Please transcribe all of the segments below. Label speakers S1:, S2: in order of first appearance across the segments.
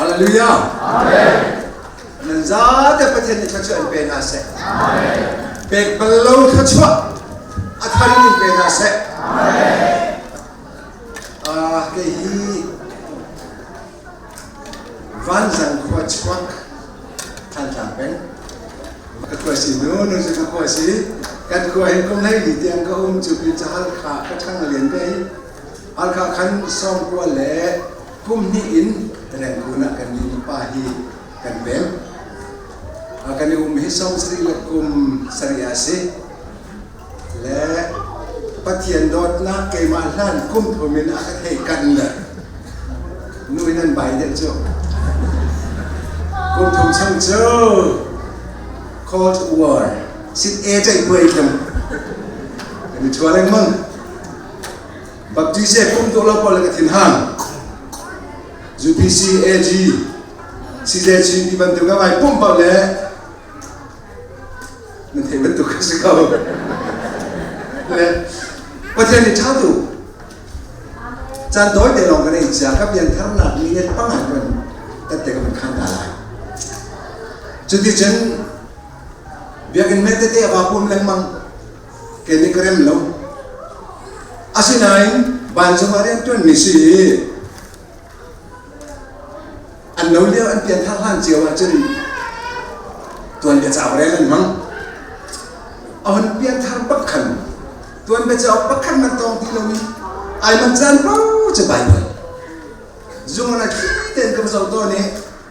S1: Hallelujah. Amen. Nan zate Pathian nih thluachuah in pe hna seh. Amen. Pek bal lo thluachuah a thar in pe hna seh. Amen. Kei hi Vanzang khua chuak Thantlang peng ka khua si nu nu cu ka khua si kan khua hin kum hlei li tiang ka um cu pin cu Halkha ka ṭhang lian ve hi Halkha khan sawmkua le kum hnih in Rengkun ah kan ni pa hi kan pem kan i um hi 70 le kum sarih a si le Pathian dawtnak keimah hlan kum thum in a ka thei kan le nu in an bai deuh cu kum thum chung cu Cold War sit e chai puai thlum kan i chua lengmang Baptist kum tu lo pawl ka thin hang UPC AG CZG ti bantuk ka vai pum pa le nan theih bantuk a si ko. Le Pathian nih ṭha tu caan tawi te lawng kan ei cia ka piantharnak minute panga kan tette ka van khan ta lai. Cuticun biakinn me tete a va pum lengmang ke nih ka rem lo. Asinain vancung ah rian ṭuanmi si i An lo lio an pianthar hlan cio ahcun tuanbia cauk rel an hmang. A hun pianthar bak khan tuanbia cauk pakhat man tawng ti lomi ai man caan paoh cu Baibal. Zung ah thli tein ka va zoh tawn i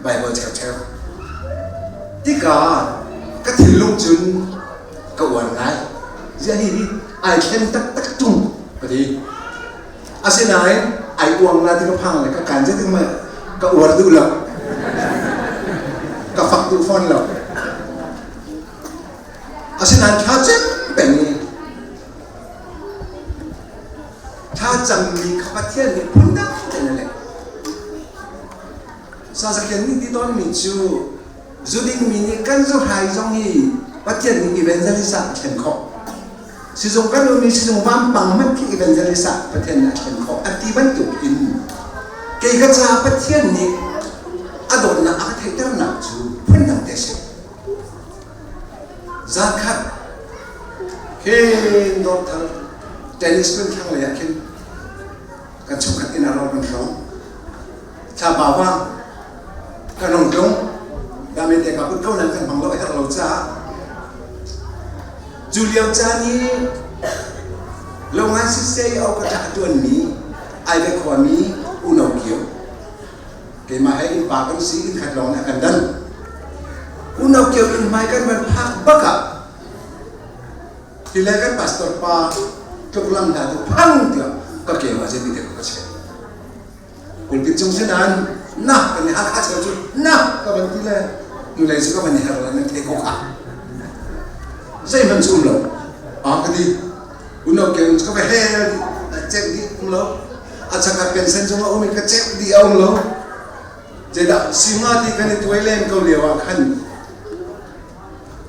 S1: Baibal cheucheu. Tikah ka thinlung cun ka uar ngai. Ziah hi hi ai thlen taktak ṭung ka ti. Asinain ai uang la ti ka phang le ka kan zeitik ma ka uar duh lo. Ka fak duh fawn lo. Asinain thla cem peng i thla cammi kha Pathian nih phundang tein a leh. Sazakian nih ti tawnmi cu zuding mi nih kan zuhrai zong hi Pathian nih evangelist ah a thlen khawh. Sizung kan um i sizung vampang hmanh khi evangelist ah Pathian nih a thlen khawh a ti bantuk in kei ka caah Pathian nih a dawtnak a ka theihternak cu phundang te a si. Zankhat khin dawrthar tennis kun thlang lei ah khin kan chungkhat inn ah rawl kan hrawng. Thlapa vang kan hung tlung. Dami te ka put ko nan kan hmang lo a herh lo caah Cu lio caan i lo ngai siseh i au ka ṭah a ṭuanmi Aive khuami Uno Kio keimah he innpa kan si inn khat lawng nih a kan dan. Uno Kio inn hmai kan van phak bak ah hi le kan pastor pa tluk lam hna tu phang tiah ka ke ah zei te ka cheh. Pulpit cung si nain na kan i Hakha cheu cu na ka van ti le hnulei cu ka van i her le nan thei ko kha. Zeihmanh cu um lo. A ka ti. Unau ke ka va hel cek dih um lo. A chakha pensen zong a um i ka cek dih a um lo. Zeidah singa ti kan i tuai len ko lio ah khan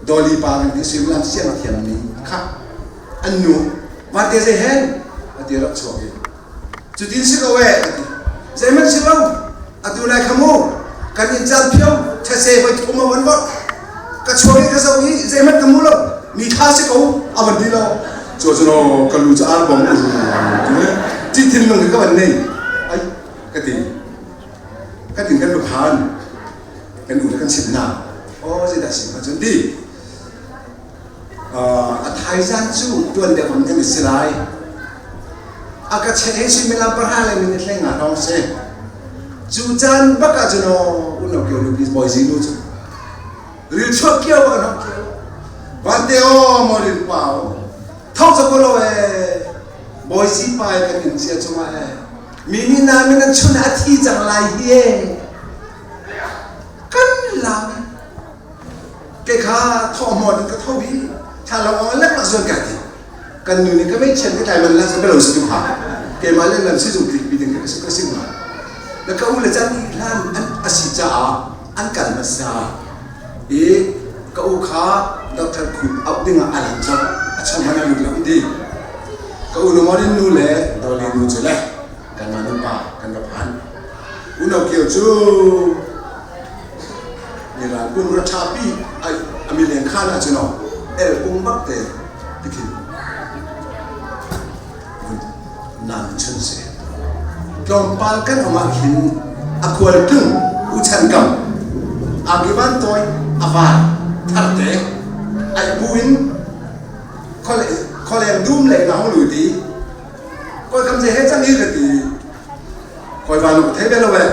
S1: Dolly pa kan ti suimilam siang a thiammi kha an nu vate zei hen a ti rak chuak i Cutin si ko ee, ka ti. Zeihmanh si lo. Atu nai kha mu, kan inn caan phio, these voi thum a von vorh. Ka chuak i ka zoh i zeihmanh ka hmu lo. Mi tha si ko, a van ti lo. Cu cun aw, ka lu cu ar bong ur ti thinlung hi ka van nei. Ai, ka ti. Ka tin kan phan. Kan u le kan chimh hna. Aw, zeidah si hnga cun ti. A thaizan cu tuan deuh in kan i si lai. A ka cheh he suimilam pahra le minute hlei nga hrawng si. Cu caan bak ah cun aw unau kio nu please boy zinu cu ril chuak kio bak an kio. Vante aw maw ril pa aw tho ca ko lo ee boy zi pa e kan in cia cungah ee mi nih na min an chun a thi cang lai hi ee kan lam Kei kha thawhmawt in ka tho i thla lo lek lak zuan kai ti. Kan nu nih ka meichian ka tlai man la ka lo si tu kha. Keimah le lam sizung tlik pi ding ka si ka si ma. Na ka u le chan i hlan an asi caah an kal hmasa. I ka u kha doctor khup auh ding ah a lan cang. A chung man a lut lo di. Ka u nu morin nu le doli nu cu le kan ma nu pa kan va phan. Unau kio cu Miral pumra ṭhapi a mileng khaan ah cun el pung bak te tikhin nan chun si. Tlawmpal kan um ah khin a khualtlung uchan kam akivan tawi a var tharte ai bu in kholeng dum lei na hong lut i koi kam je he cang hi ka ti koi va nu thei ve lo ve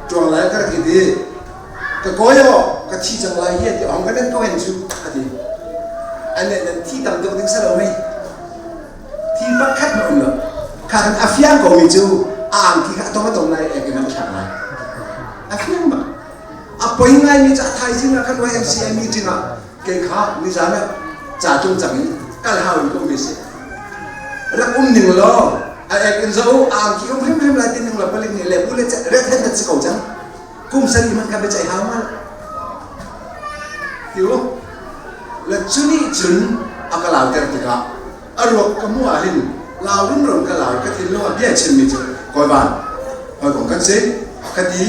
S1: tuang lai ka rak i ti ka kawi aw ka thi cang lai hi ti ong ka nan ko hen cu a ti an nih nan thi tam deuh ding salo mei thi pakhat na um lo kha kan a fiang ko mi cu a angki kha a tom a tom lai ek in a thlak lai a fiang bak a poi ngai mi cu a thaizing ah khan YMCA meeting ah kei kha nizan ah ca tung cang in kal hau in ka um si rak um ning law a ek in zo a angki um hrimhrim lai ti ning law palik nih le bu le ret hen dat si ko cang kum sari man kha biaceih hau ma ti u le cu nih cun a ka lauter tikah a ruak ka hmuh ah hin lau rumro ka lau ka thinlung ah bia chimmi cu kawi van hawikom kan si ka ti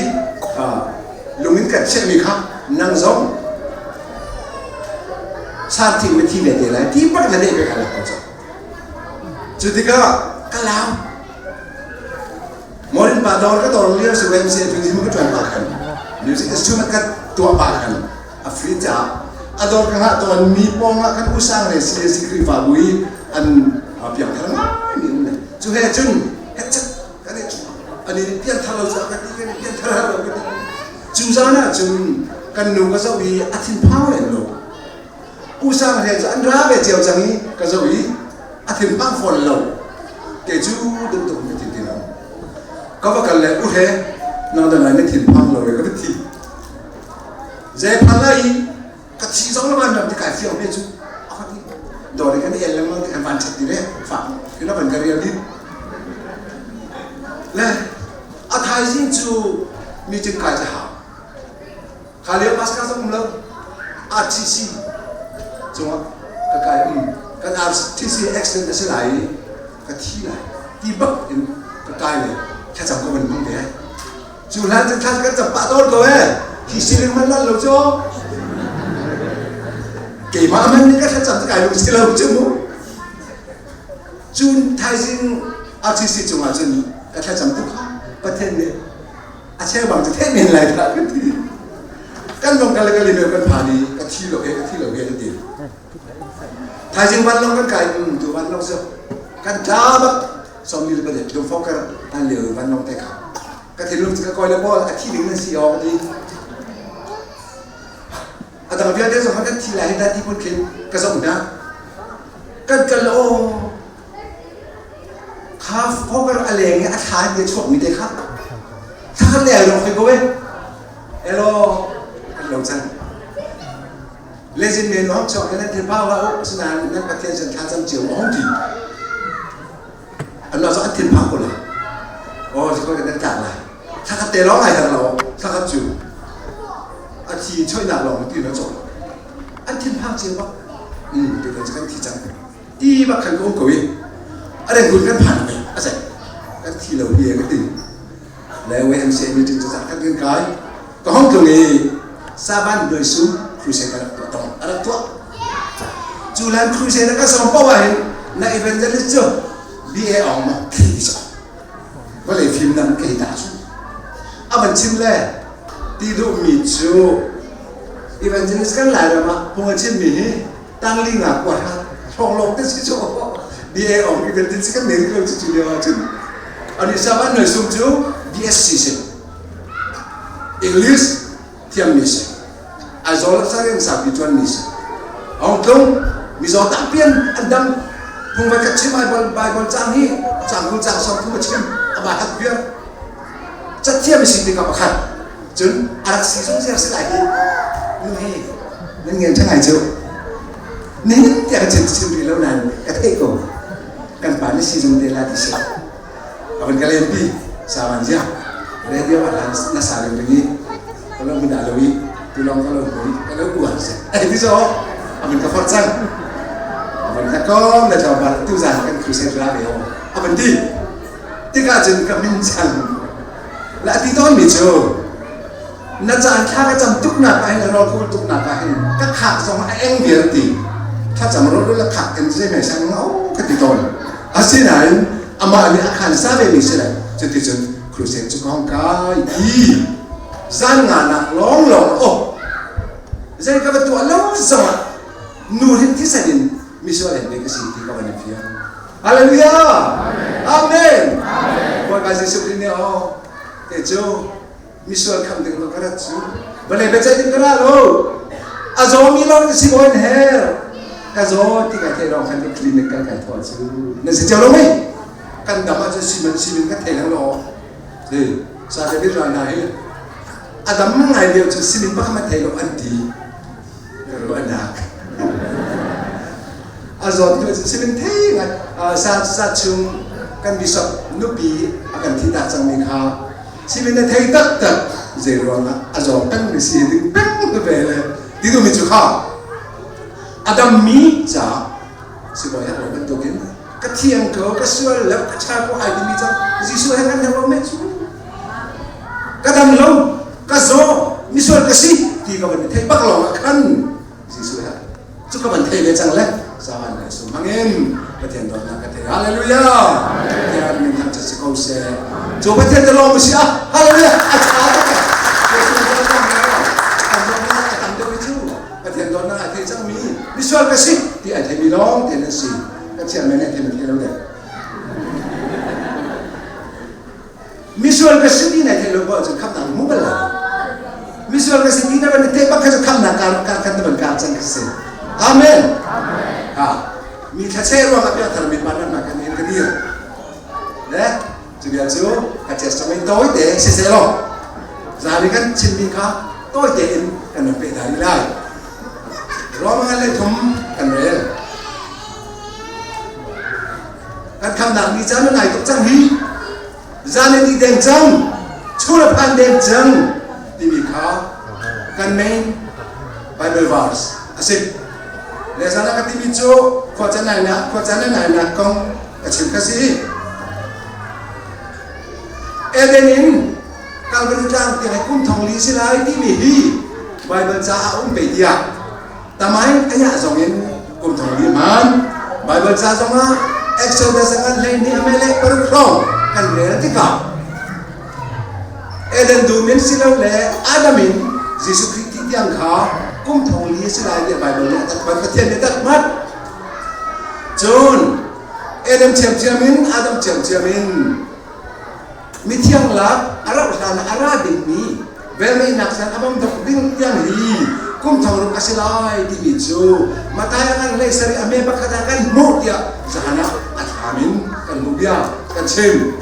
S1: lungin kan chiahmi kha nang zong sarthing na thi ve te lai ti bak na leh ve ka lak ko cang cu tikah ka lau Morin pa dawr ka dawr lio si YMCA tu ka ṭuan pa khan music instrument ka tuah pa khan a free caah a dawr ka hngah tawn mi pawng ah khan usang le CAC Khrihfabu i an piangthar ngai mi um le cu he cun hetchat kan i an i piangthar lo caah ka ti kan i piangthar lo ka ti cu zan ah cun kan nu ka zoh i a thinphang len lo Usang he cu an ra ve cio cang i ka zoh i a thinphang fawn lo ke cu dum tuk na thin ti lo ka va kal le u he nang dan lai na thinphang lo e ka va thi zei phan lai i ka thi zong la van ram ti kai fiang ve cu a ka ti dawr kan el lengmang ti kan van that ti le fa kina van ka rial din le a thaizing cu meeting kai ca hau Kha lio Pastor zong um lo. RTC cungah ka kai um. Kan RTC accident a si lai i ka thi lai ti bak in ka kai le thlacam ka van hmang ve. Cu hlan cun thla kan cam pah tawn ko eh. Hi siling man lan lo cu. Keimah man nih ka thlacam cu kai lung si lo cu mu. Cun thaizing RTC cungah cun ka thlacam tu kha Pathian nih a cheubang cu theih men lai dah kan ti kan lung kan le kan live kan phan i ka thi lo he ka thi lo he an ti thaizing vanlawng kan kai um tu vanlawng cu kan tla bak sawmli le paliat lung foker an lio vanlawng te kha ka thinlung cu ka koi le pawl a thi ding nan si awk ti a dang vialte zong kan thi lai hi dah ti phun khin ka zoh hna kan kal aw Kha fogger a leng i a thla in a chuakmi te kha thla khat le ai lawng hoi ko eh. Elo kan lo cang. Lezin men hong chuak nan thil phau hlah u asinain nan Pathian sin thla cam cio hong ti. An lo an thil phang ko la. Oh si ko kan tlak lai. Thla khat te lawng ai har lo. Thla khat cu a thi choinak lawng ti na cawk. An thin phang cio bak. Um tu kan thi cang. Ti bak khan ka um ko i a rengkun kan phan ve a seh kan thi lo hi ka ti le YMCA meeting cu kan kan kai ka hong tlung i Saban Doi Sum crusade a rak tuah tong a rak tuah cu lan crusade a ka sawm paoh ah hin na evangelist cu BA ong ma khi ti vawlei fim nang kei ta cu a van chim le ti duhmi cu evangelist kan Lairam ah phung a chimmi hi tangli nga kua hra hrawng lawng te si cu BA ong i kan si kan nei lo cu lio ah cun ani saban noi sum cu BSc si English thiam mi si Aizawl sarin sapi tuan mi si ong tlung mizaw tampi an dam phung vai khat chim Bible Bible cang hi cang kul cang song thum a chim ama hat viar cathiam si tikah pakhat cun a rak si zung ziar si lai hi nu hi nan ngen ṭha ngai cu nihin tiang chin chim rih lo nain ka theih ko kan pa nih si zung te la ti si a van ka len pi sawan zia radio ah lan na sa ring ring i ka lo mun lo i tu long ka lo hui ka lo uar se ai ti so a van ka forh cang a van ka kom le tlawmpal tu zan kan crusade ra ve a van ti tikah cun ka min cang la ti tawn mi cu. Na caan thla ka cam tuknak ah hin le rawl ka ul tuknak ah hin ka khak zong a eng vial ti. Thlacam rawl ul a khak in zei mei sang ngau ka ti tawn. Asinain amah nih a khan sa ve mi si le cuticun crusade cu ka hong kai i zan nga nak lawnglawng oh zei ka va tuah lo zongah nu hin thisen in misual hen ve ka si ti ka van i fiang. Hallelujah! Amen! Bawipa Jesuh Khrih nih oh te cu misual kham ding ka rat cu vawlei biaceih ding ka ra lo a zawmi lawng na si bawi na her ka zaw ti kai thei lawng khan ka clinic kal kai thaw cu na si cio lo mei kan dam ahcun siman simin ka thei lang lo si sa David ral hna hi a dam ngai lio cu simin pakhat ma thei lo an ti ka ruahnak a zawt hnu cu simin thei ngai sa sa chung kan bishop nupi a kan thi tak cangmi kha simin na thei taktak zei ruangah a zaw peng mi si ding peng ve le ti duhmi cu kha a dammi ca sibawi herh lo bantukin ka thiang ko ka sual lo ka ṭha ko ai timi cang Jesuh he kan herh lo meh cu ka dam lo ka zaw misual ka si ti ka van i theih bak lawng ah khan Jesuh he cu ka van thei ve cang le zahan le sum hmangin Pathian dawtnak ka thei hallelujah Pathian min thangṭhat si ko seh cu Pathian te lawng si ah hallelujah a ṭha tuk a tam deuh cu Pathian dawtnak a thei cangmi misual ka si ti ai theimi lawng te nan si ka chiah men thei thei lo deh Misual ka si ti na theih lo ko ahcun khamhnak hmu bal lai lo. Misual ka si ti na van i theih bak kha cu khamhnak kar kar khat na van kar cang khi si. Amen. Ha. Mi thlacheh ruang ah piangthar mi pa nan kan in ka dir. Le cu bia cu ka testament tawi te si seh law zan i kan chimmi kha tawi tein kan rak peh dai lai. Roma ngan le thum kan rel. Kan khamnak ni caan a nai tuk cang hi. Zan a dih deng cang. Chul a phan deng cang timi kha kan main Bible verse a si. Le zan a ka timi cu khua can nainak khua can a nainak kong ka chim ka si. Eden in Calvary tlang tiang hi kum thong li si lai timi hi Bible caah um pe tiah Tamai ayah zong in kum thong li hman Bible ca zongah Exodus ngan hlei ni amele paruk hrawng kan rel tikah Eden dum in silo le Adam in Jesuh Khrih ti tiang kha kum thong li si lai tiah Bible nih a tatmat Pathian nih tatmat cun Eden thiamthiam in Adam thiamthiam in Mithiang lak a rauh hlan ah a ra dingmi velngeihnak caan a bam dok ding tiang hi kum thong ruk a si lai timi cu Matai a ngan hlei sarih a me pakhat ah kan hmuh tiah zahan ah a thlam in kan hmuh bia kan chim.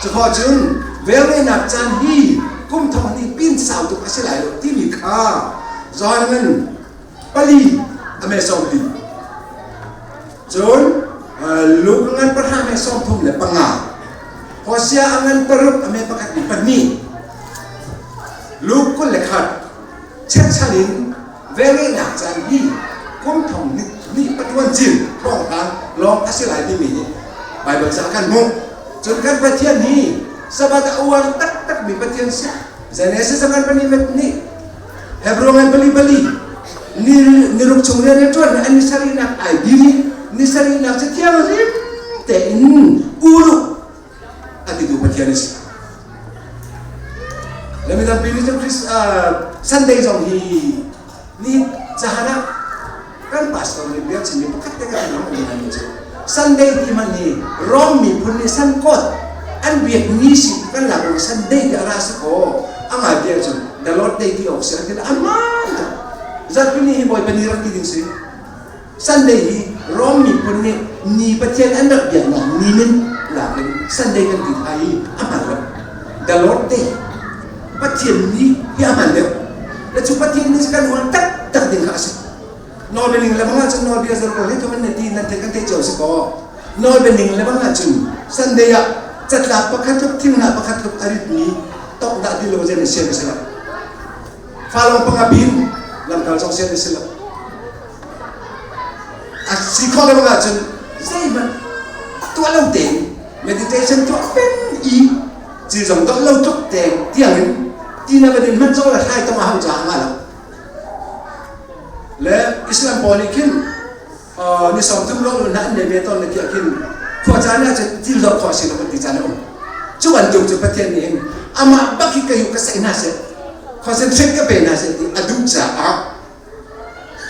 S1: Cukhawh cun velngeihnak caan hi kum thong hnih pin sau tuk a si lai lo timi kha Johan ngan pali a me sawmli cun Luke ngan pahra me 35 Hosea a ngan paruk a me pakhat ni pahnih Luke 21 cherhchan in velngeihnak caan hi kum thong ni patuan cin hrawng lawng a si lai timi hi Bible ca kan hmuh cun kan Pathian hi Sabbath a uar taktak mi Pathian si Genesis a ngan pahnih met nih Hebrew ngan pali pali ni niruk chung rian a ṭuan an ni sarihnak ai din i ni sarihnak cu thianghlim tein uluk a titu Pathian a si. Le mi tampi nih cun Christ Sunday zong hi ni cahan ah kan pastor nih bia chimmi pakhat te kan lam um ngai cu Sunday ti hmanh hi Rom miphun nih Sankot an biak ni si kan lak um Sunday ti a ra si kaw a ngai ti ahcun the Lord Day ti awk si an ti aman tuk zarhpi ni hi Bawipa ni rak ti ding si Sunday hi Rom miphun nih ni Pathian an rak biaknak ni min lak in Sunday kan ti thai i a hman lo the Lord Day Pathian ni hi a hman deuh le cu Pathian ni kan uar taktak ding kha a si nawlbianing le bang ahcun nawlbia zarh hlei thum in na ti nan thei kan theih cio si kaw nawlbianing le bang ahcun Sunday ah catlap pakhat tluk thinghnah pakhat tluk a ritmi tok dah ti lo zen a sian a si lo falong panga bin lamkal zong sian a si lo a si khawh le bang ahcun zeihmanh tuah lo tein meditation tuah peng i ci zong dolh lo tluk teng tiang in. Ti na va din hmanh zong le hrai tong a hau caah nga lo. Le Islam pawl nih khin ni 30 rong hna an nei ve tawn le tiah khin khua caan ah cun thil dawh khawh si lo kan ti caan a um. Cu bantuk cu Pathian nih hin amah bak hi ka yu ka saih hna seh, concentrate ka pe hna seh ti a duh caah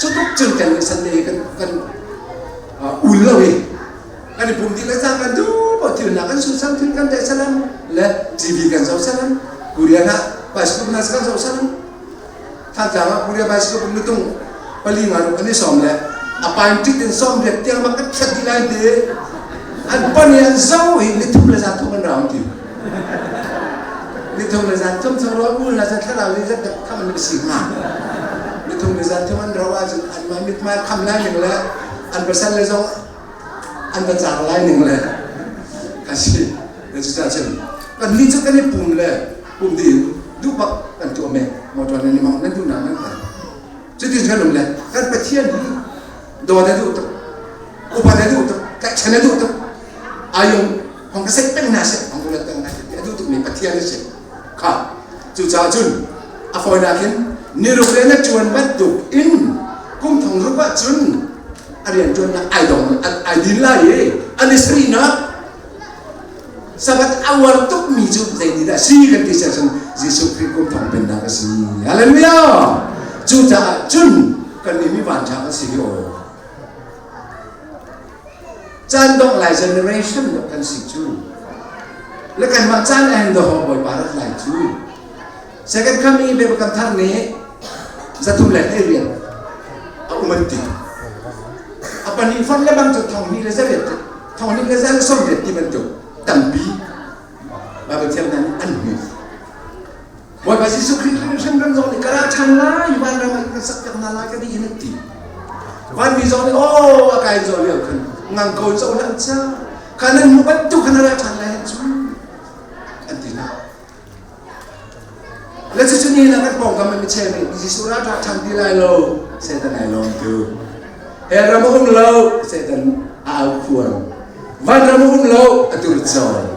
S1: cu tuk cun kan nih Sunday kan kan ul lo i kan i pum dih le cang kan duh paoh thil hna kan su sang thil kan teh salam le TV kan zoh salam Korea na bicycle na kan zoh salam Thantlang ah Korea bicycle nutung pali nga ruk an i sawm le a pain tit in sawm riat tiang bak kan khat dih lai ti an pan i an zo hi nithum le zan thum an raung ti nithum le zan thum chung ruah ul na zan thlarau nih zat kham an si hnga nithum le zan thum an ro ahcun an mah mithmai kham lai ning le an pasal le zong an va caang lai ning le a si le cucaah cun kan ni cu kan i pum le pum dih duh bak kan tuah men motor nan i mong nan duh nak nan kan cutin kan um le kan Pathian hi dawt a duh tuk upat a duh tuk tlaihchan a duh tuk ayung hong ka sek peng hna seh hong ka let peng hna seh ti a duh tukmi Pathian a si kha cucaah cun a fawinak hin niruk le na ṭuan bantuk in kum thong ruk ah cun a rian ṭuannak ai dong ai din lai i an i sarihnak Sabbath a uar tukmi cu zeitindah si kan ti cun Jesuh Khrih kum thong pennak a si. Hallelujah! Cucaah cun kan nih mi vanṭha kan si hi aw. Caan dongh lai generation dok kan si cu. Le kanmah caan a do ho Bawipa rat lai cu. Second coming Bible thar nih zathum le hlei rian a um an ti. A pahnih fon le bang cu thong hnih le zariat thong hnih le za le sawm riat ti bantuk tampi Bible thiam hna nih an hmuh. Bawipa Jesuh Khrih hrimhrim zong nih ka ra ṭhan lai vanram ah kan sak piak hna lai ka dih in an ti. Vanmi zong nih aw a kai zaw lio khan ngang ko in zoh hlah ca kha nan hmuh bantuk khan a ra ṭhan lai cu an ti hna. Le cucu ni na kan pawngkam in micheu nih Jesuh ra ṭha ṭhan ti lai lo Satan ai lawm tu. Hell ram a um lo Satan a au khuang. Van ram a um lo a tur cawl.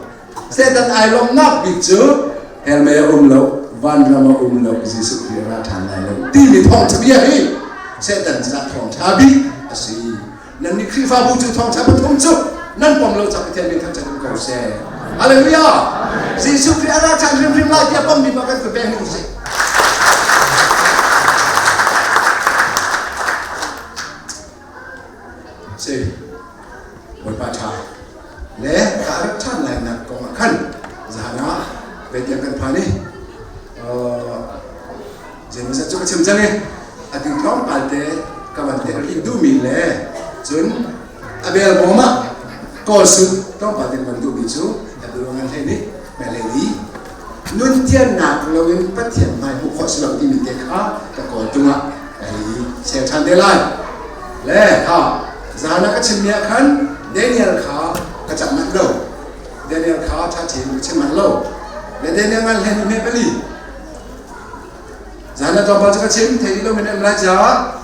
S1: Satan ai lawmnak bik cu hell mei a um lo van ram a um lo Jesuh Khrih ra ṭhan lai lo timi thawngṭha bia hi Satan caah thawngṭha bik a si. Nan nih Khrihfabu cu thawngṭha pathum cu nan pom lo cak Pathian min thangṭhat um ko seh. Hallelujah! Jesuh Khrih a ra ṭhan hrimhrim lai tiah pommi pa kan kut beng hnik usih. Si, Bawipa ṭha le ka rak ṭhan lai nak kong ah khan zahan ah veitiang kan phan i Zeimawzat cu ka chim cang i atu tlawmpal te ka van te rih duhmi le cun a bel bawm ah kawl sut tlawmpal te van duhmi cu Hebrew ngan hlei nih mehlei li nun thiannak loin Pathian hmai hmuh khawh si lo timi te kha ka kawl tungah ka hei share ṭhan te lai. Le ha zan ah ka chimmi ah khan Daniel kha ka cak manh lo. Daniel kha ṭha tein ka chim manh lo. Le Daniel ngan hlei hme pali Zan ah tlawmpal cu ka chim thei lo min em lai caah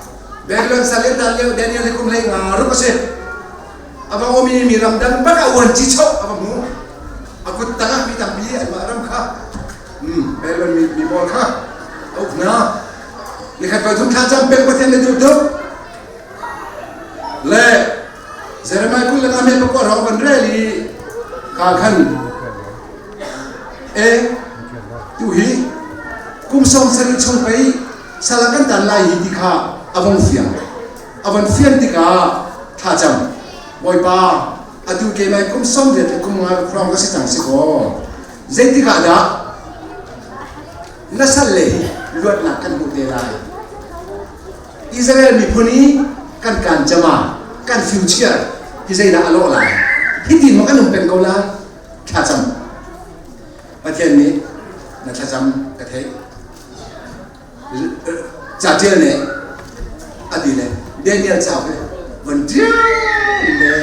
S1: Babylon sal in dan lio Daniel hi kum hlei nga ruk a si. A va um i mi ramdang bak a uan ci choh a va hmu. A kut tangah mi tampi anmah ram kha Babylon mi, mi pawl kha a uk hna. Nikhat voi thum thla cam peng Pathian le duh tuk. Le Jeremiah 20 le nga me pakua rong van rel i ka khan e tu hi kum sawm sarih chung pei sala kan tan lai hi ti kha a vong fiang a von fian tikah thlacam bawipa atu keimah kum 80 le kum nga hrawng ka si cang si kaw zeitik ah dah na sal le hi luatnak kan hmuh te lai Israel miphun i kan kaan cama kan future hi zeidah a lawh lai hitin maw kan um peng ko lai thlacam Pathian nih na thlacam ka theih ca ṭial ne a ti le Daniel cauk hi von ṭial le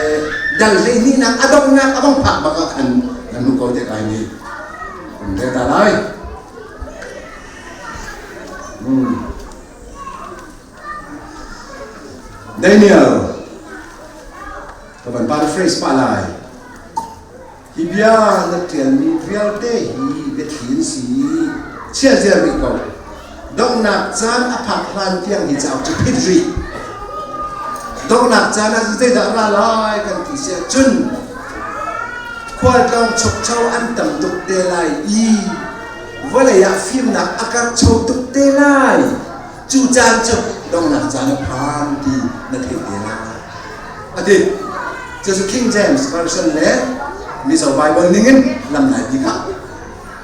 S1: dal hleihnihnak a donghnak a vong phak bak ah khan kan hmuh ko te kai nih kan rel ta lai Daniel ka van paraphrase pah lai Hi bia na ṭialmi vialte hi biathli an si. Chia ziar rih ko. Donghnak caan a phak hlan tiang hi cauk cu phit rih. Donghnak caan ah zeidah ra lai kan ti si ahcun khualtlawng chokcho an tam tuk te lai i vawlei ah fimnak a karhcho tuk te lai. Cu caan cu donghnak caan a phan ti na theih te lai. A ti. Cucu King James Version le Mizo Bible ningin lam lai bik ah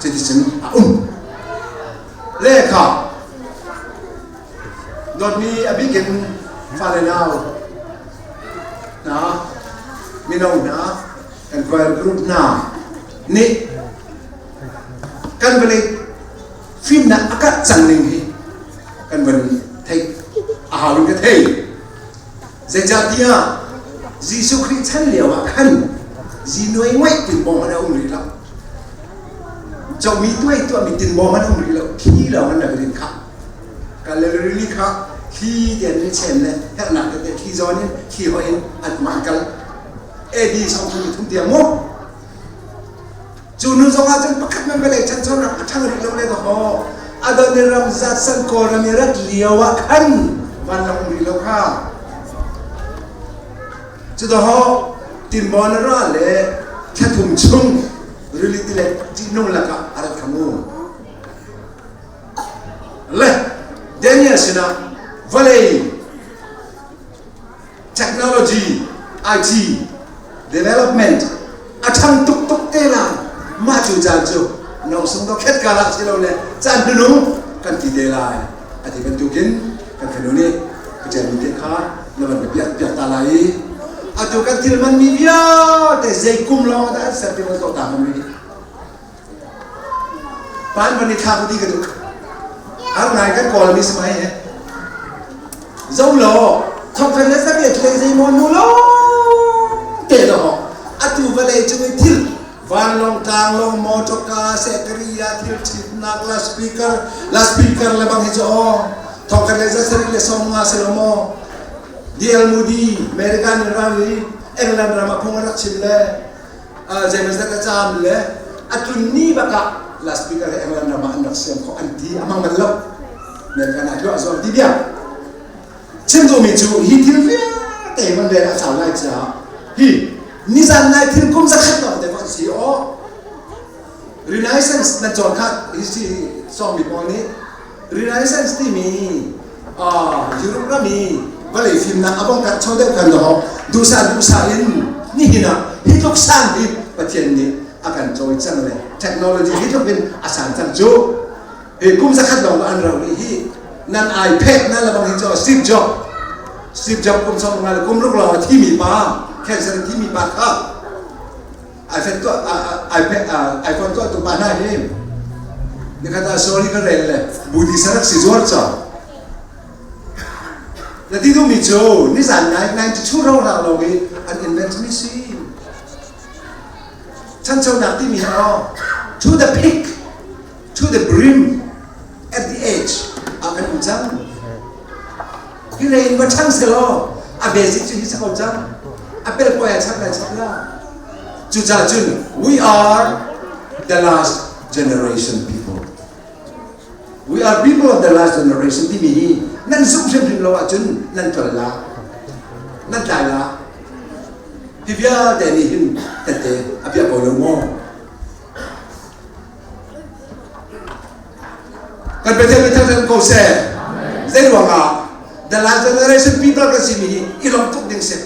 S1: cuticun a um. Lehkha dawtmi a bikin fale nau hna mino hna kan choir group hna nih kan vawlei fimnak a karh cang ning hi kan van theih a hau in ka thei. Zeicahtiah Jesuh Khrih chan lio ah khan zinuai ngaih tinbawm an um rih lo. Comi tuai tuahmi tinbawm an um rih lo. Thi lawng an rak rin kha. Kaleli kha thli te an ri chen le herhnak tete thli zawn in thli hoi in an um an kal. AD 33 tiang mu. Cu nu zong ah cun pakhat man vawlei ṭhanchonak a ṭhang rih lo le dawh Adoniram Judson Kawlram i rat lio ah khan vanlawng um rih lo kha. Cu dawh tinbaw na ra le thlathum chung rili tilet ṭihnung lakah a rat kha mu. Le Daniel sinah vawlei technology, IT, development a ṭhang tuk tuk te lai. Mah cu caan cu nong sung do khet ka lah si lo le caan hnunung kan ti te lai. A ti bantukin kan fanu nih ka ṭialmi te kha na van ka piak piak ta lai i atu kan thil manmi vialte zei kum lawng dah an ser ti van tuah ta hmang rih. Pan van i thlak ti ka duh. Har ngai kan kawl mi si mai he. Zo law, thongkhat le sariat hlei zei maw nu lo te lo atu vawlei cung i thil vanlawng tlanglawng motorka sekariya thil ṭhitnak la speaker la speaker le bang hi cu aw thongkhat le zasarih le 50 si lo maw DL Moody American ram i England ram ah phung a rak chim le zeimawzat a caam le a tlun ni bak ah loudspeaker he England ram ah an rak siam khawh an ti a mang bal lo American ah hluah zuam ti bia chim duhmi cu hi thil vialte van rel a sau lai caah hi nizan nai thil kum zakhat lawng te an si aw Renaissance nan cawn kha hi si sawmmi pawl nih Renaissance timi Europe ram i vawlei fimnak a bong cho deuh kan doh duhsah duhsah in nihin ah hi tluk sang hi Pathian nih a kan cawi cang le technology hi tluk in a san cang cu hi kum zakhat lawng an ro rih hi nan iPad nan lebang hi cu Steve Jobs Steve Jobs kum 50 le kum ruk lawng a thimi pa cancer a thimi pa kha iPad tuah iPad iPhone tuah tu pa hna hi nikhat ah sorry ka rel le budi sarak si zuar cho na ti duhmi cu nizan nai 92 ro hlang lo i an invent mi si chanchonak timi ha to the peak to the brim at the edge ah kan um cang Hi lei in va ṭhang selaw a basic cu hi si ko cang. A pelpawi a chap lai chap la. Cucaah cun we are the last generation people. We are people of the last generation timi hi nan zumh hrimhrim lo ahcun nan tlol la. Nan tlai la. Hi vialte nih hin tette a piah ko lo maw? Kan Pathian min thangṭhat ko seh. Zei ruangah the last generation people kan simi hi i lawmh tuk ding si.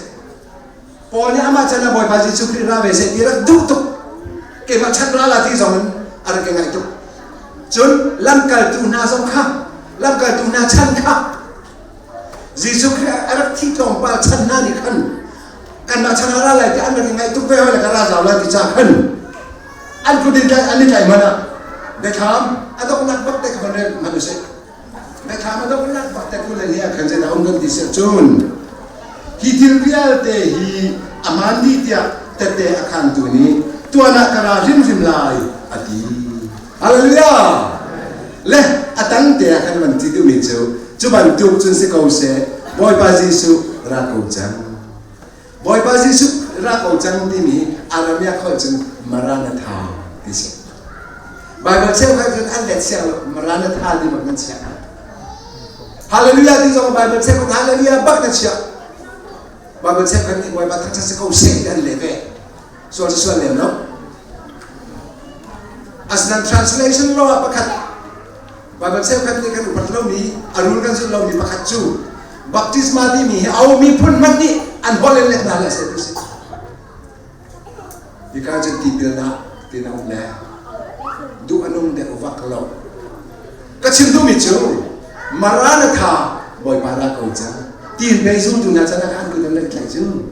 S1: Paul nih amah chan ah Bawipa Jesuh Khrih ra ve seh ti rak duh tuk. Keimah chan ra la ti zong in a rak i ngaih tuk. Cun lamkaltu hna zong kha lamkaltu hna chan kha Jesuh Khrih a rak thi tlawmpal chan hna nih khan kanmah chan ah ra lai ti an rak i ngaih tuk ve hoi le ka ra zau lai ti ca khan an kut in an i tlaih hmanh ah biathlam a donghnak bak te kha van rel hmanh usih biathlam a donghnak bak te kul le hnih ah khan zeidah um kan ti siah cun hi thil vialte hi a hmaan dih tiah tette a khantu nih tuan ah ka ra hrimhrim lai a ti hallelujah le a tang te ah khan van ti duhmi cu cu bantuk cun si ko seh Bawipa Jesuh ra ko cang Bawipa Jesuh ra ko cang timi Aramaic holh cun Maranatha ti si. Bible cheukhat cun an let siang lo Maranatha ti bak nan chiah. Hallelujah ti zong Bible cheukhat Hallelujah bak na chiah. Bible cheukhat nih Bawipa thangṭhat si ko seh ti an leh ve. Sual cu sual lem lo. Asinain translation law ah pakhat Bible cheukhat nih kan upat lomi a rul kan zulh lomi pakhat cu baptisma timi hi a ummi phun hmanh nih an holh in let hna hlah seh ti si. Hika cun tipilnak ti na um le duh a nung deuh vak lo. Ka chim duhmi cu Maranatha Bawipa ra ko cang. Tiin pei zultu hna can ah khan kut an rak tlaih cu.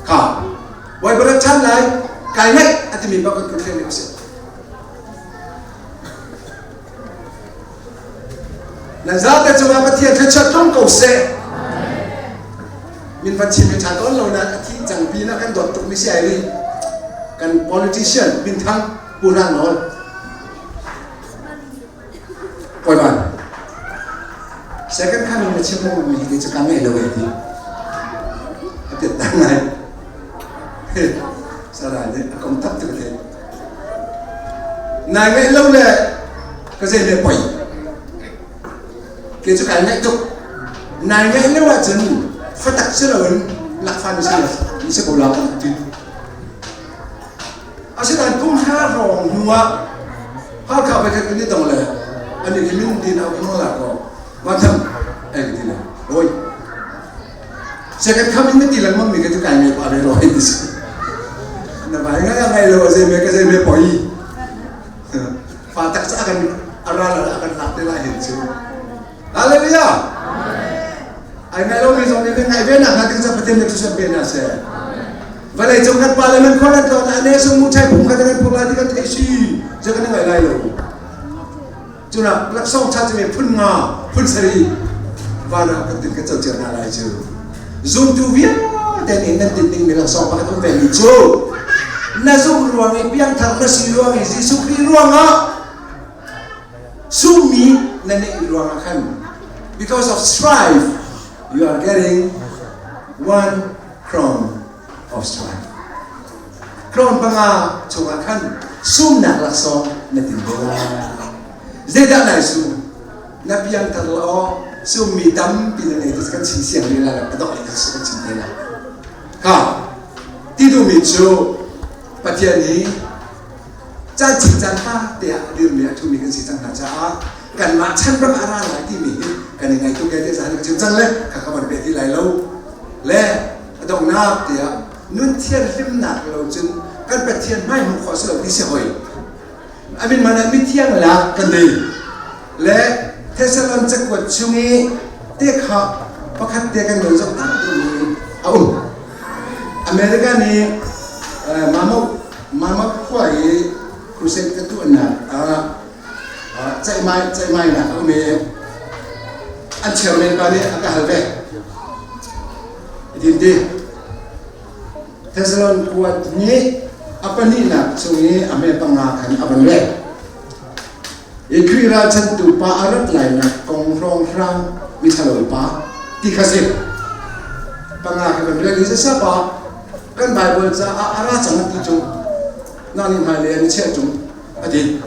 S1: Kha Bawipa rak ṭhan lai kai ngaih a timi bak kan kut thleng ding a si. Nan zate cungah Pathian thluachuah tlung ko seh. Min van chim hi ṭha tawn lo nain a thi cang pin ah kan dawt tukmi si ai rih. Kan politician minthang Pu Hlang Nawl. Kawiman. Second coming na chim lengmang mi hi cu ka ngei lo eh ti. A tet ta ngai. Sarah nih a kong tak tuk the. Nai ngaih lo le ka zei le poi. Ke cu kai ngaih tuk. Nai ngaih lo ahcun fatak si loin lakfa ni si ni si ko la ti. Asinain kum hra hrawng hnu ah Halkha pakhat kan i tong le ani khi min din au khong la ko vatham ai ka ti le oi Second coming na ti lengmang mi ka cu kai ngai pa ve ro hei ti si. Na vai ngai ngai lo zei me ka zei me poi. Fa tak ca kan aral a kan lak te lai hin cu. Hallelujah. Ai ngai lo mi zong nih ngai ve nak hnga ding ca Pathian nih thusan pe na se. Vawlei cung kan parliament khor an tlawn ah ne sung mu chai phung kha kan phung lai ti kan theih si. Je kan ngai lai lo. Cunak laksawng ṭha cu phun nga phun sarih van ah kan tin kan co cio hna lai cu. Zumtu vialte nih nan tin dingmi laksawng pakhat um vemi cu na zumh ruang i piangthar na si ruang i Jesuh Khrih ruangah summi na neih ruangah khan because of strife you are getting one crown of strife. Crown panga chungah khan sumnak laksawng na tin ve lai. Zeidah nai sum? Na piangthar law summi tampi na nei ti kan chim siang rih lai lo, a dok kan kan chim te lai. Kha ti duhmi cu Pathian nih caan chim caan pa te ah a dirmi a ṭhumi kan si cang hna caah kanmah chan ram a ra lai timi hi kan i ngaih tuk e ti caan ka chim cang le kha ka van pe ti lai lo le a donghnak tiah nun thianhlimnak lo cun kan Pathian hmai hmuh khawh si lo ti si hoi. Amin man ah mithiang lak kan nei. Le Thessalon cakuat chung i te kha pakhat te kan non zoh tak dingmi a um. America nih Mammoth Mammoth khua i crusade ka tuahnak ah ceihmai ceihmainak a um i an chairman pa nih a ka hal ve. Hitin ti Thessalon kuat nih a pahnihnak chung i a hme panga khan a van rel. I Khrih ralchanhtu pa a rat lainak kong hrawnghrang miṭhalo pa ti kha si. Panga kha kan rel i sapa kan Bible caah a ra cang ti cu na nih hmailei an i chiah ṭung a ti.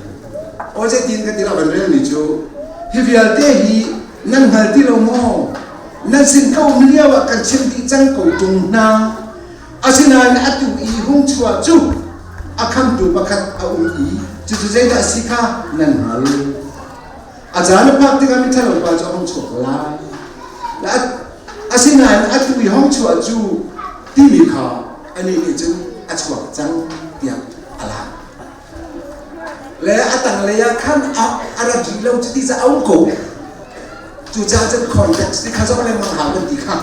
S1: Aw zeitin ka ti la van relmi cu hi vialte hi nan hngal ti lo maw? Nan sin ka um lio ah kan chim dih cang ko ṭung hna. Asinain atu i hung chuah cu a khamtu pakhat a um i cucu zeidah a si kha nan hngal. A caan a phak tikah miṭhalo pa cu a hung chuak lai. Asinain atu i hung chuah cu timi kha anih nih cun a chuak cang tiah a lak. Le a tanglei ah khan a rat rih lo cu ti ca a um ko. Cucaah cun context ti kha zoh lengmang hau kan ti kha.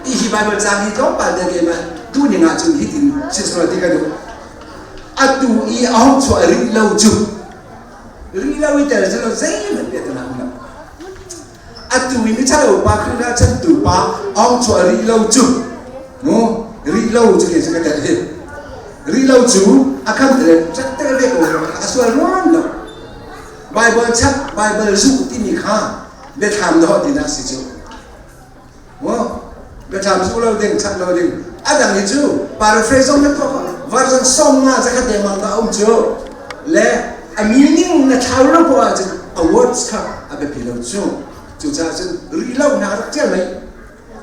S1: Hi hi Bible caang hi tlawmpal te keimah duhning ahcun hitin sisraw ti ka duh. Atu i a hung chuah rih lo cu rih lo i tel selaw zeihmanh bia tana um lo. Atu i miṭhalo pa Khrih ralchantu pa a hung chuah rih lo cu mu rih lo cu kei cu ka tel hi. Rih lo cu a kham tel rak tel ve ko a sual ruam lo. Bible chap Bible zuh timi kha biathlam dawh tinak si cu. Maw biathlam zuh lo ding chap lo ding a dang hi cu paraphrase zong na tuah version 50 zakhat dengmang dah a um cu. Le a meaning na thlau lo poah ahcun a words kha a biapi lo cu. Cucaah cun ri lo na rak tial mei.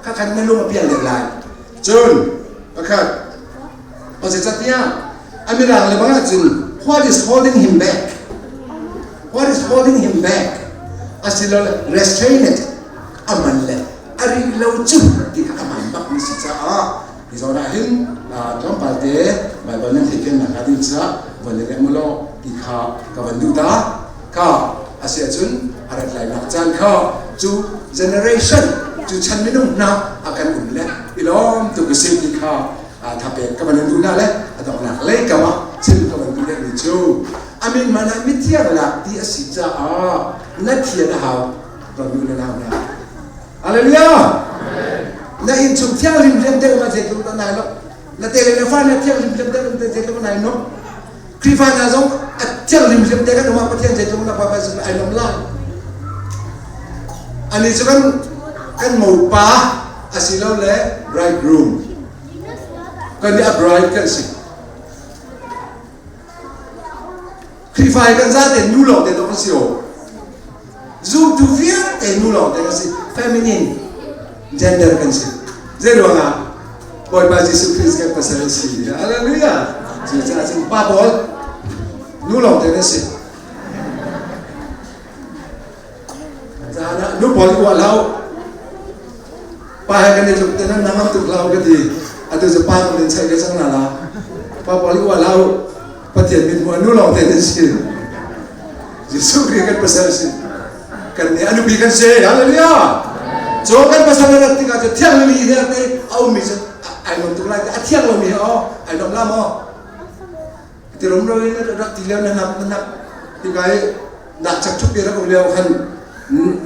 S1: Kha khan na lung a pial deuh lai. Cun pakhat zeicahtiah a mirang le bang ahcun what is holding him back? What is holding him back? Asilole restrain it a man le a ri lo cu ti kha a man bak mi si caah hi zawn ah hin tlawmpal te Baibal nan theih fiannak hnga ding caah van i rem ulaw ti kha ka van duh ta kha a si ahcun a rat lainak caan kha cu generation cu chan minung hna a kan um le i lawm tuk a si ti kha thapek ka van in duh hna le a donghnak lei kam ah chim ka van duh deuhmi cu a min man ah mithiang lak ti a si caah na thian a hau ron nu le nau hna Hallelujah! Na inn chung thianghlim rian deuh ma zeitluk dah nai lo. Na te le na fa na thianghlim rian deuh na zeitluk nai no. Khrihfa hna zong a thianghlim rian te kan um ah Pathian zeitluk na pa pa ai lom lai. Ani cu kan kan mopa asilo le bridegroom. Kan nih a bride kan si. Khrihfa hi kan zate nu lawng te dawh kan si o. Zumtu vialte nu lawng te kan si. Feminine gender kan si. Zei ruangah Bawipa Jesuh Christ kan pasal a si. Hallelujah. Cucaah cun pa pawl nu lawng te kan si. Zan ah nu pawl i uah hlah u. Pa he kan i tluk te nan nangam tuk hlah u ka ti. Atu cu pa kan in chaih ve cang hna la. Pa pawl i uah hlah u. Pathian mithmuh ah nu lawng te nan si. Jesuh Khrih kan pasal si. Kan nih a nupi kan si. Hallelujah. Cu kan pasal a rat tikah cu thiang lomi he te a ummi cu ai nuam tuk lai. A thiang lomi he aw ai nuam la maw? Ti rumro in rak ti lio na nak na nak tika i nak chak ṭhup rak um lio khan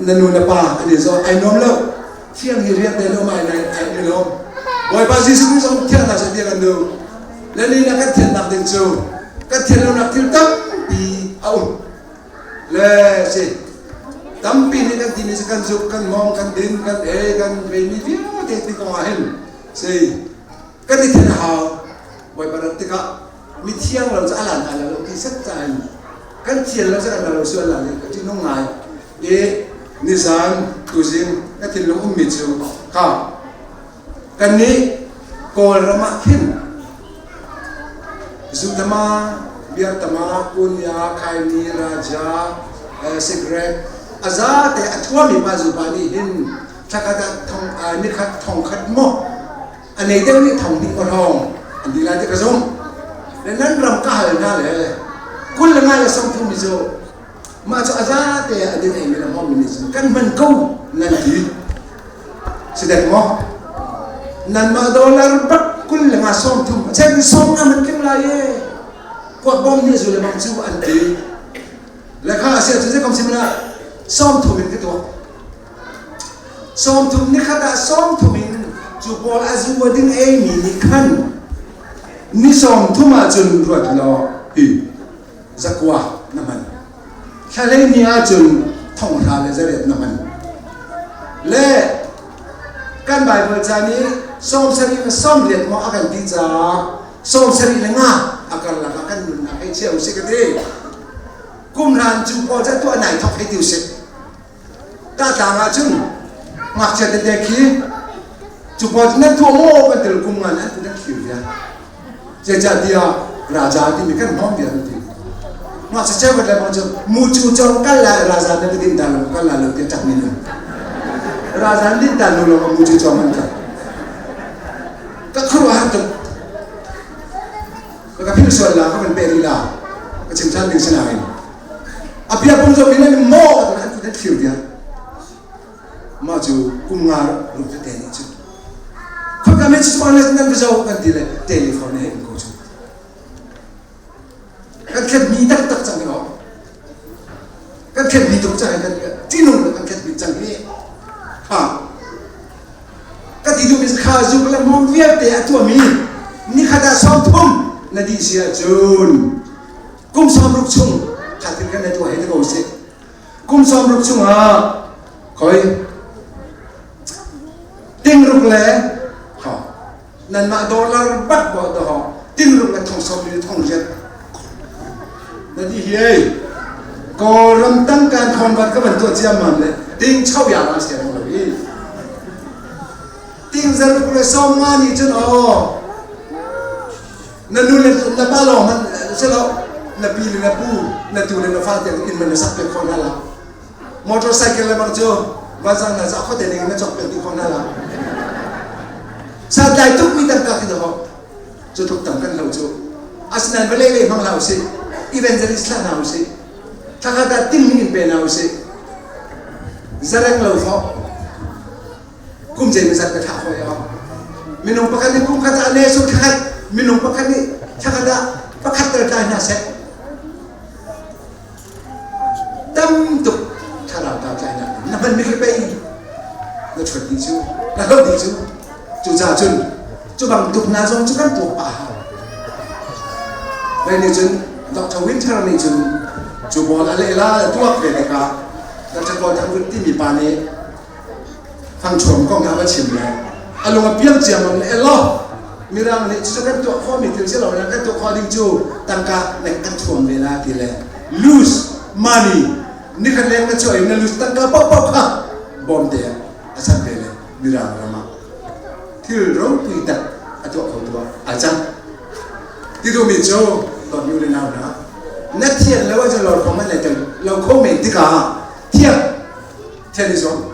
S1: na nu na pa an i zaw ai nuam lo thiang hi rian te lo mai nai ai ni lom Bawipa Jesuh Christ zong thiang hna seh ti kan duh le ni na kan thiannak ding cu kan thian lonak thil tampi a um le si tampi nih kan timi cu kan zuk kan mong kan din kan ei kan veimi vialte ti kong ah hin si kan i then a hau Bawipa rat tikah mithiang lo cu a lan ala lo ti set ca in kan thian lo cu kan lo sual la ka ṭihnung ngai i nizan tuzing ka thinlung ummi cu kha kannih Kawlram ah khin zutama biartama kunya khaini raja cigarette a zate a thuami pa zupa nih hin thlakhat ah thong nikhat thongkhat maw a nei deuh nih thong hnih maw hrawng an ti lai ti ka zumh le nan ram ka hal hna le 20 le nga le 30 mi cu mah cu a zate a ding ei mi le hmawm mi nih cun kan hman ko nan ti si dek maw nanmah dollar bak 20 le nga 30 a chen sawm nga man tling lai e kuak bom nih zu le bang cu an ti le kha a sia cu zei kom sim la 30 in ka tuak 30 nikhat ah 30 in cu pawl a zu a ding eimi nih khan ni 30 ahcun ruat law hi zakua na hman. Thla ni ahcun thonghra le zariat na hman. Le kan Baibal ca nih 70 le 80 maw a kan ti caah 75 a karlak ah kan nunnak hei chia usih ka ti. Kum hlan cu pawl ca tuah nai thok hei ti usih. Tahtlang ahcun ngakchia tete khi cu pawl cu nan tuah maw kan til kum ngan an kan thlir vial. Zeicahtiah raja timi kan hmawm vial an ti. Ngakchia cheukhat le bang cu mucu cong kal lai raja na ka din ta lo kal la lo tiah cak min an. Raja an din ta lo lo mucu cong an kal. Ka khuaruahhar tuk. Ka philh sual la ka van pe rih la. Ka chim ṭhan ding si nain. A bia pung zong in an maw an an thlir tiah mah cu kum nga ruk tete nih cun khoi me cu le nan va zo kan ti le telephone he in ko cu kan khet mi taktak cang hi kan khet mi tuk cang kan tinung kan khet mi cang hi ha ka ti duhmi kha zuk le hmawm vialte a tuahmi nikhat ah 30 na dih si ahcun Kum 60 chung khatin kan tuah hei ti ko sih. Kum 60 chungah khoi tingruk le ha nanmah dollar bak bo do ho tingruk le thong som ni thong riat. Na ti hi ei. Kawlram tangkaan khawnvat ka van tuah ciammam le ting cho ya ma siang lo i. Ting zaruk le som nga nih cun aw na nu le na pa lawng hmanh si lo na pi le na pu na tu le na fa tiang inn man na sak piak khawh hna la. Motorcycle le bang cu vanzang na za khuate ning na cawk piak dih khawh hna la. Santlai tuk mi tangka khi dawh cu tluk tam kan lo cu. Asinain vawlei lei hmang hlah usih. Evangelist thlah hna usih. Thlakhat ah ting in pe hna usih. Zareng lo fawh. Kum zeimawzat ka thlah hawi ah. Minung pakhat nih kum khat ah ne sur thlakhat minung pakhat nih thlakhat ah pakhat tel tlai hna seh. Tam tuk thlarau ta tlainak na hman mi khi pei na ṭhuat dih cu na hloh dih cu cucaah cun cu bantuk hna zong cu kan tuak pah hau Vei nih cun Dr. Winter nih cun cu bawl a leh la tuak ve tikah Dr. Kawl Thang Vun timi pa nih Thangchuam kong a va chim le a lung a piang ciammam le elaw Mirang nih cucu kan tuah khawhmi thil si lo na kan tuah khawh ding cu tangka nek kan thuam ve la ti le lose money nikhat leng na chuah in na lose tangka paohpaoh kha bawm te a chan ve le Mirang ram ah thil ropui tak a tuah kho tu ah ai cang ti duhmi cu dawtmi u le nau hna na thian lo ahcun lor kho man le lo kho men tikah thiang Thian i zuam.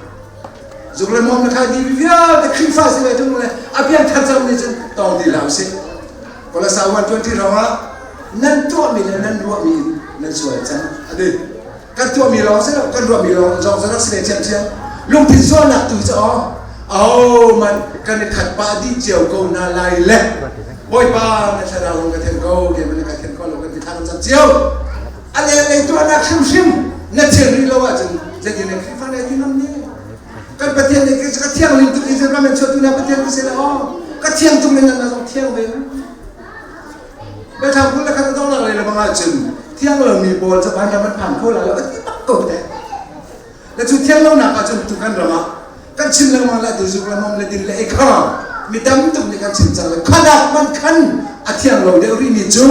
S1: Zuk le mom na khai dih vialte Khrihfa si ve tung le a pian thar cang nih cun tawng ti hlah usih. Kolasa 120 rong ah nan tuahmi le nan ruahmi in nan sual cang a ti. Kan tuahmi lawng si lo, kan ruahmi lawng zong rak si ve thiamthiam. Lungthin sualnak tu cu aw, oh man kan i khat pah dih cio ko hna lai le Bawipa na thlarau ka then ko, keimah na ka then ko lo kan ti thla kan cam cio. A lenglei tuahnak hrimhrim na thian rih lo ahcun zeitin na Khrihfa na ti ngam ne? Kan Pathian nih ka thianghlim tuk Israel ram in chuahtu na Pathian ka si le aw ka thiang tuk le nan zong thiang ve. Biathlam 21 a donghnak lei lebang ahcun thiang lomi pawl cu vanram an phan kho lai lo a ti bak ko te. Le cu thiang lonak ahcun tu kan ram ah kan chim lengmang le tu zuk le mom le din le ei kha mi tam tuk nih kan chim cang le khadak man khan a thiang lo deuh rih mi cu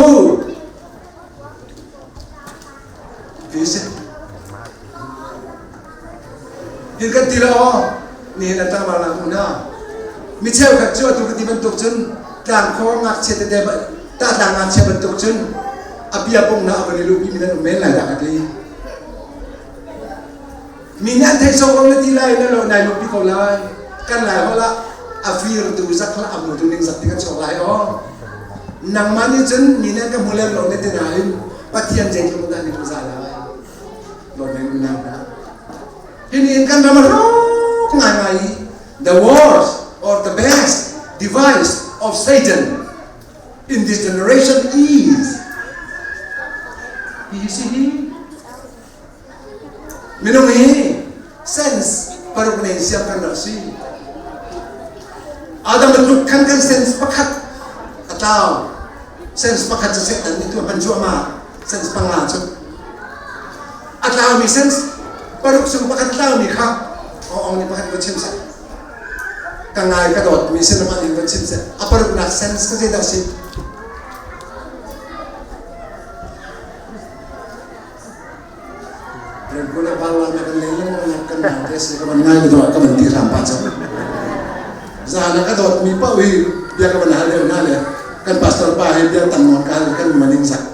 S1: Hin kan ti lo nihin a tlangval nak hmu hna. Mi cheukhat cu atu ka ti bantuk cun tlangkhor ngakchia tete tahtlang ngakchia bantuk cun a bia pung na a van i luhpi mi nan um men lai dah ka ti. Mi nih an theih sawk lo na ti lai na lo nai lungpi ko lai. Kan lai holh ah a firtu zak hlah a hmutu ning zak ti kan chuak lai aw. Nangmah nih cun mi nih an ka hmu lem lo na ti nain Pathian zeitluk dah ni za lai. Lawm in nang hna. Hi ni in kan ram a rawk ngaingai i the worst or the best device of Satan in this generation is hi si hi Minung hi sense paruk nei siam kan rak si. Adam tluk khan kan sense pakhat a tlau. Sense pakhat cu Satan nih tu hman cuahmah. Sense panga cu. A tlaumi sense paruk chung pakhat a tlaumi kha ong nih pakhat va chim seh. Ka ngai ka dawtmi sin amah nih va chim seh. A paruknak sense ka zeidah si? Rengkul a bala na kan lei lengmang nak kan nau te si ka van ngai ka dawt ka van ti hram pa cang. Zan ah ka dawt mi paoh hi bia ka van hal deuh hna le kan pastor pa hi bia tam nawn ka hal kan man ning zak.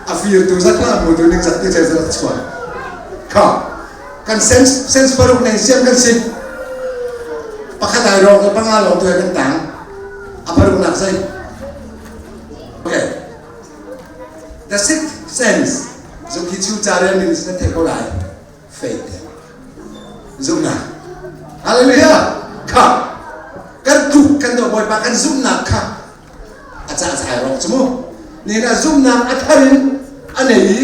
S1: A fir tu zak la mu tu ning zak ti che zak chuan. Kha kan sense sense paruk nei siam kan si. Pakhat ai rong le panga long tu kan tang. A paruk nak zei. Okay. The sixth sense zung hi chu ca rel ning nan theih ko lai. Faith. Zumhnak. Hallelujah. Kha kan tuk kan do bawipa kan zumhnak kha a ca cai rawk cu mu. Ni na zumhnak a thar in a nei i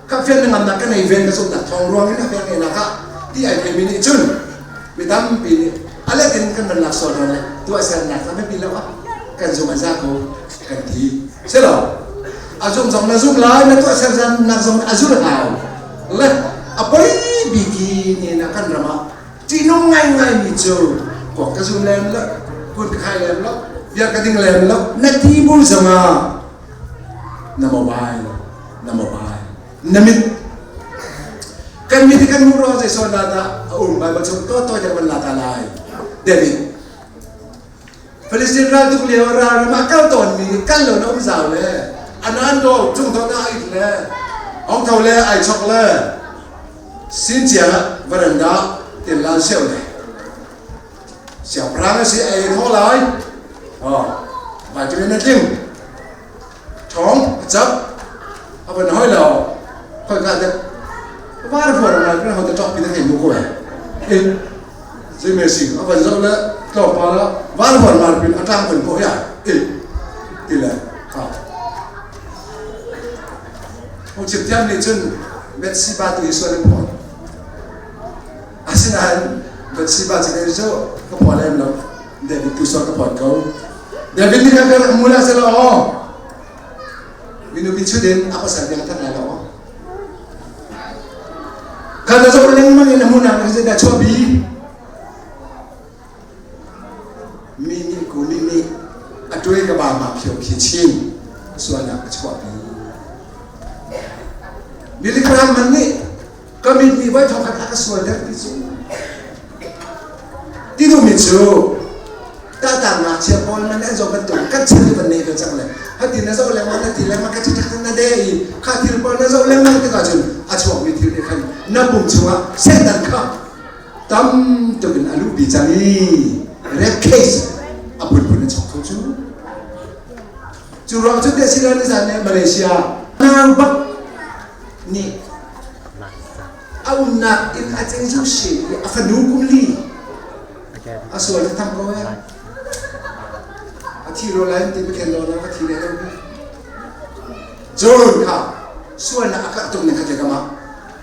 S1: ka fian na ngamnak ka nei ven ka zumhnak thawng ruang in a fiang nak ah ti ai theimi nih cun mi tampi nih a let in kan van lak sual le tuahsernak kha biapi lo ah kan zum a za ko kan ti. Si lo. A zum zong na zum lai, na tuahser nak zong a zul hau. Le a poi bik hi ni na kan ram ah ṭihnung ngaingai mi cu kuak ka zum lem lo, kun ka khai lem lo, bia ka ding lem lo, na ti bu zong ah na mobile. Na mit kan mit kan hmuh ruang zei sualnak dah a um Bible chung to to kan la ta lai. David Palestine ral tuk lio ral ram ah kal tawn mi kal lo na um zau le anan do cung to na it le ong tho le ai chok le sin chiang varanda tin lan seu le siangpahrang a si ei tho lai oh vitamin na tling ṭhawng a cap a van hoi lo khoi ka dek var huar ngai kan hote ṭok pi na hei mu ko e zei me si a van zoh le tlawmpal ah var huar mar pin a tlang van ko ya e ti le ha Hung chim thiam nih cun Bethsheba tu hi sual in phawt asinain Bethsheba cu cu ka phaw lem lo David tu sual ka phawt ko. David nih khan ka mul ah selaw aw minupi chut in a pasal tiang that lai lo. Kha na zoh lengmang in a hmun ah zeidah chuahpi? Mi nih ku mi nih a tuai ka ba ma phio phi chin sualnak a chuahpi. Billy Graham man nih ka mit nih voi thong khat a ka sual der ti cu ti duhmi cu tata ngakchia pawl man an zoh bantuk kan chan i van nei ve cang le hati na zoh lengmang na ti lengmang ka ṭhak na de i kha thil pawl na zoh lengmang tikah cun a chuakmi thil nih khan na pum chungah Satan kha tam tuk in a luhpi cang i rape case a phunphun a chok kho cu cu ruang cu te sila ni zan ne Malaysia nang bak nih a umnak inn a cengzu she i a fanu kum li a sual thang ko eh a thi ro lai ti khen lo na ka thi le lo John kha sualnak a karh tuk ning kha te kama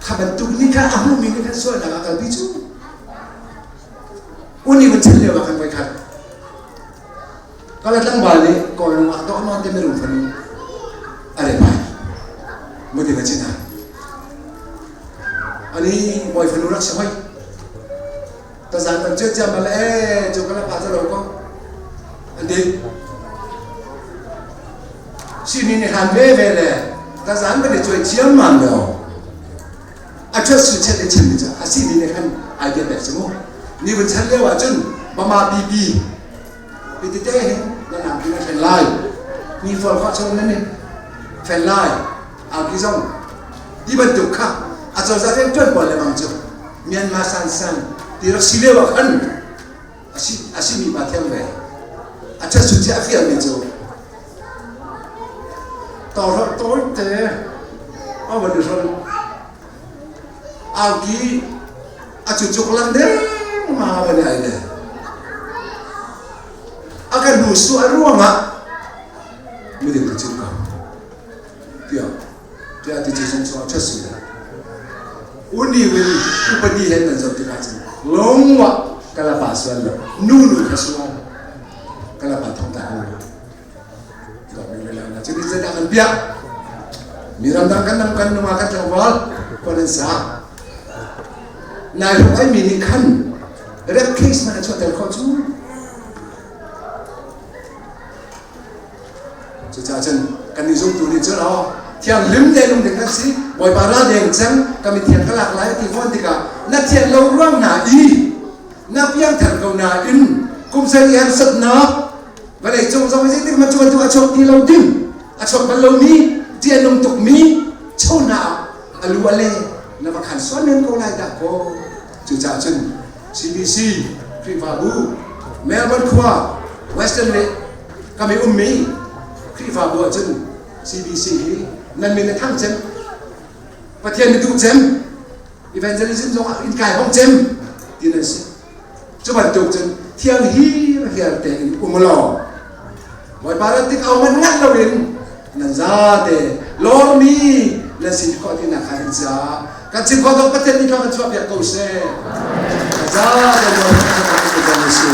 S1: kha bantuk ni kha a hmuhmi nih khan sualnak a kalpi cu uni van chan lio ah khan voi khat Kala tlangval nih Kawlung ah dawh nawn te mirum fanu a re pai. Mutin a chin hna. Ani bawi fanu rak si hoi. Tazan kan cuat ciam bal e cu kala pa cu lo ko. An ti. Sini nih han ve ve le tazan kan i cuai ciam mam lo. A ṭhat su chet le chem ni a sini nih khan idea pek cu mu. Ni vun chan lio ah cun Bama pipi Pitete hin nan angki na fen lai. Ni fual khawh chung nan i fen lai. Angki zong ti bantuk kha a cozah rian ṭuan pawl lemang cu Myanmar san san ti rak si lio ah khan a si mi pa thiam ve. A ṭhat sut a fial mi cu tawhrolh tawi te a van i hrolh angki a cucuk lang deng ma van ai le a kan hnu su a ruangah miding ka chim ko tiah tiah ti cu zong chung ah ṭhat si le uni win upadi he nan zoh tikah cun lungwa kalapa sual lo nu nu kha sual kalapa thong ta ko Cu ni zeidah kan piah? Mi ramdang kan nam kan nungak kan tlangval kon an sa. Nai hruk ai mi nih khan rape case man a chuahter khawh cu. Cucaah cun kan nih zumtu nih cun aw thianghlim te lung ding kan si Bawipa ra deng cang ka mithiang ka lak lai ti fawn tikah na thian lo ruang hna i na piangthar ko nain kum sarih harsatnak vawlei cung zong zeitik hmanh cu bantuk a chuak ti lo ding a chuak bal lomi ti a nung tukmi chona a lu a le na va khan sual men ko lai dah kaw cucaah cun CBC Khrihfabu Melbourne khua Western le kami ummi Khrihfabu ah cun CBC hi nan min a thang cem Pathian na duh cem evangelism zong ah in kai hong cem ti nan si cu bantuk cun thiang hir hiar tein um law Bawipa rat tik au man ngat loin nan zate lawrmi nan si khawh ti nak kha in ca kan chim khawh tuk Pathian nih kan chuah piak ko seh zate lawrmi kan si.